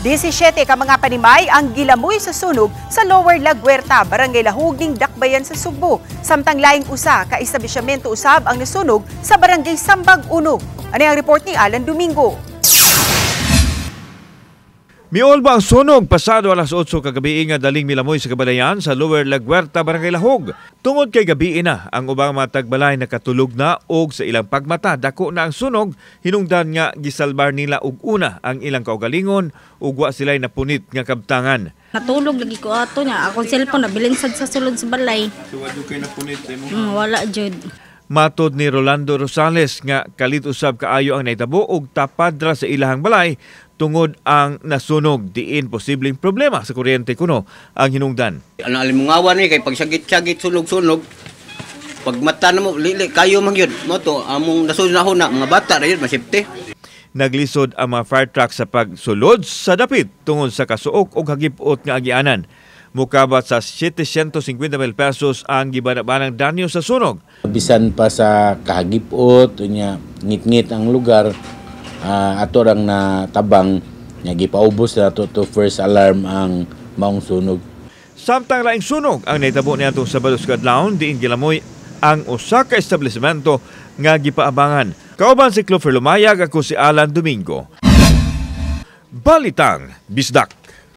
17 ka mga panimay ang gilamoy sa sunog sa Lower Laguerta, Barangay Lahug ning Dakbayan sa Sugbo. Samtang laing usa ka establishmento usab ang nasunog sa Barangay Sambag 1. Ano ang report ni Alan Domingo? Miulbo ang sunog pasado alas 8 kagabi nga daling milamoy sa kabalayan sa Lower Laguerta, Barangay Lahog. Tungod kay gabi na, ang ubang mga tagbalay nakatulog na og sa ilang pagmata dako na ang sunog, hinungdan nga gisalbar nila og una ang ilang kaugalingon ug wa sila'y napunit nga kabtangan. Natulog lagi ko ato niya. Akong cellphone nabilin sad sa sulod sa balay. So wa kay napunit sa imo? Wala jud. Matod ni Rolando Rosales nga kalit usab kaayo ang nahitabo og tapadra sa ilahang balay tungod ang nasunog, diin posibleng problema sa kuryente kuno ang hinungdan. Ano alimungawan ni kay pagsagit-sagit sunog-sunog, pag mata na mo lili kayo man gyud mo to among nasunod na mga bata ra yun masipte. Naglisod ang mga fire truck sa pagsulod sa dapit tungod sa kasuok og hagipot nga agianan. Mukabat sa 750 mil pesos ang gibanabanang danyo sa sunog. Bisan pa sa kahagipot, unya ngit-ngit ang lugar, ato rang natabang nga gipaubos na to first alarm ang maong sunog. Samtang laing sunog ang nahitabo niadtong Sabado sa kadlawon, diin gilamoy ang usa ka establishmento nga gipaabangan. Kauban si Clover Lumayag, ako si Alan Domingo. Balitang Bisdak.